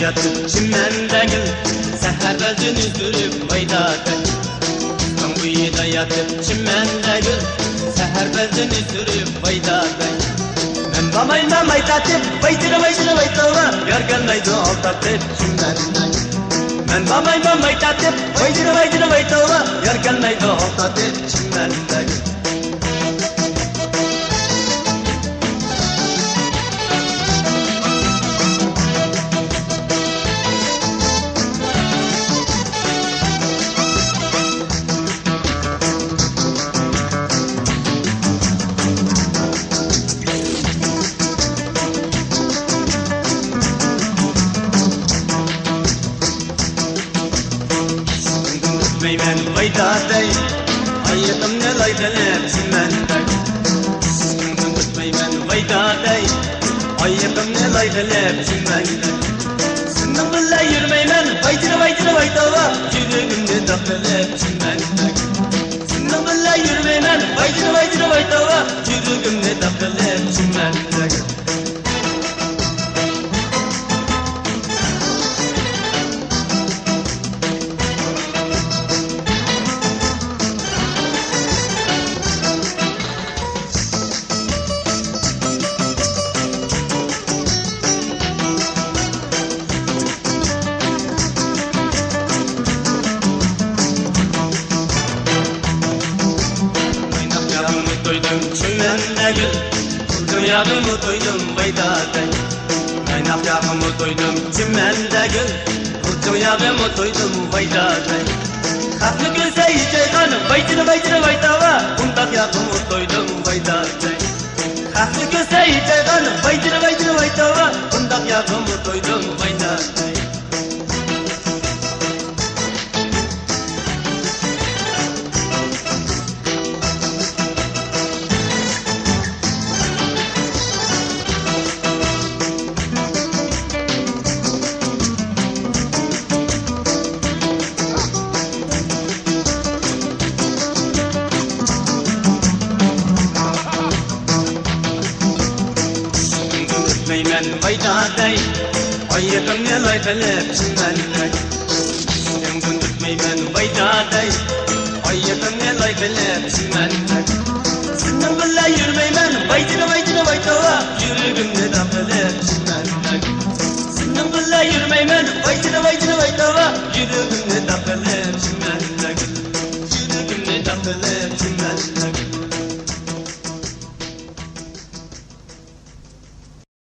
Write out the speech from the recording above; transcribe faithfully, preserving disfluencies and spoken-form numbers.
ياتىپ چىمەندە گۈل، سەھەر بەزىنى سۈرۈپ ۋايدا دەي. ئۆستەڭ بويىدا ياتىپ چىمەندە گۈل، سەھەر بەزىنى سۈرۈپ ۋايدا دەي. مەن بارمايمەن ماي تارتىپ، ۋايجىرى ۋايجىرى ۋاي توۋا، يار كەلمەيدۇ ئالتارتىپ چىمەندە گۈل. مەن بارمايمەن ماي تارتىپ، ۋايجىرى ۋايجىرى ۋاي توۋا، يار كەلمەيدۇ ئالتارتىپ چىمەندە گۈل. ئۆتمەيمەن ۋايدا دەي، ئايىغىمنى لاي قىلىپ چىمەندە. ئۆتمەيمەن ۋايدا دەي، ئايىغىمنى لاي قىلىپ چىمەندە. سېنىڭ بىلەن يۈرمەيمەن، ۋايجىرى ۋايجىرى ۋاي توۋا، يۈرىكىمنى داغ قىلىپ چىمەندە. سېنىڭ بىلەن يۈرمەيمەن، ۋايجىرى ۋايجىرى ۋاي توۋا، يۈرىكىمنى داغ قىلىپ چىمەندە. قايناق ياغىمۇ تويدۇم چىمەندە گۈل، قىزىل ياغىمۇ تويدۇم ۋايدا دەي. قايناق ياغىمۇ تويدۇم چىمەندە گۈل، قىزىل ياغىمۇ تويدۇم ۋايدا دەي. خەقنى كۆرسە ھىجايغان، ۋايجىرى ۋايجىرى ۋاي توۋا، بۇنداق ياغىمۇ تويدۇم ۋايدا دەي. خەقنى كۆرسە ھىجايغان، ۋايجىرى ۋايجىرى ۋاي توۋا، بۇنداق ياغىمۇ تويدۇم ۋايدا دەي. ئۆتمەيمەن ۋايدا دەي، ئايىغىمنى لاي قىلىپ چىمەندە. سېنىڭدىن ئۆتمەيمەن ۋايدا دەي، ئايىغىمنى لاي قىلىپ چىمەندە. سېنىڭ بىلەن يۈرمەيمەن، ۋايجىرى ۋايجىرى ۋاي توۋا، يۈرىكىمنى داغ قىلىپ چىمەندە. سېنىڭ بىلەن يۈرمەيمەن، ۋايجىرى ۋايجىرى ۋاي توۋا، يۈرىكىمنى داغ قىلىپ چىمەندە. يۈرىكىمنى داغ قىلىپ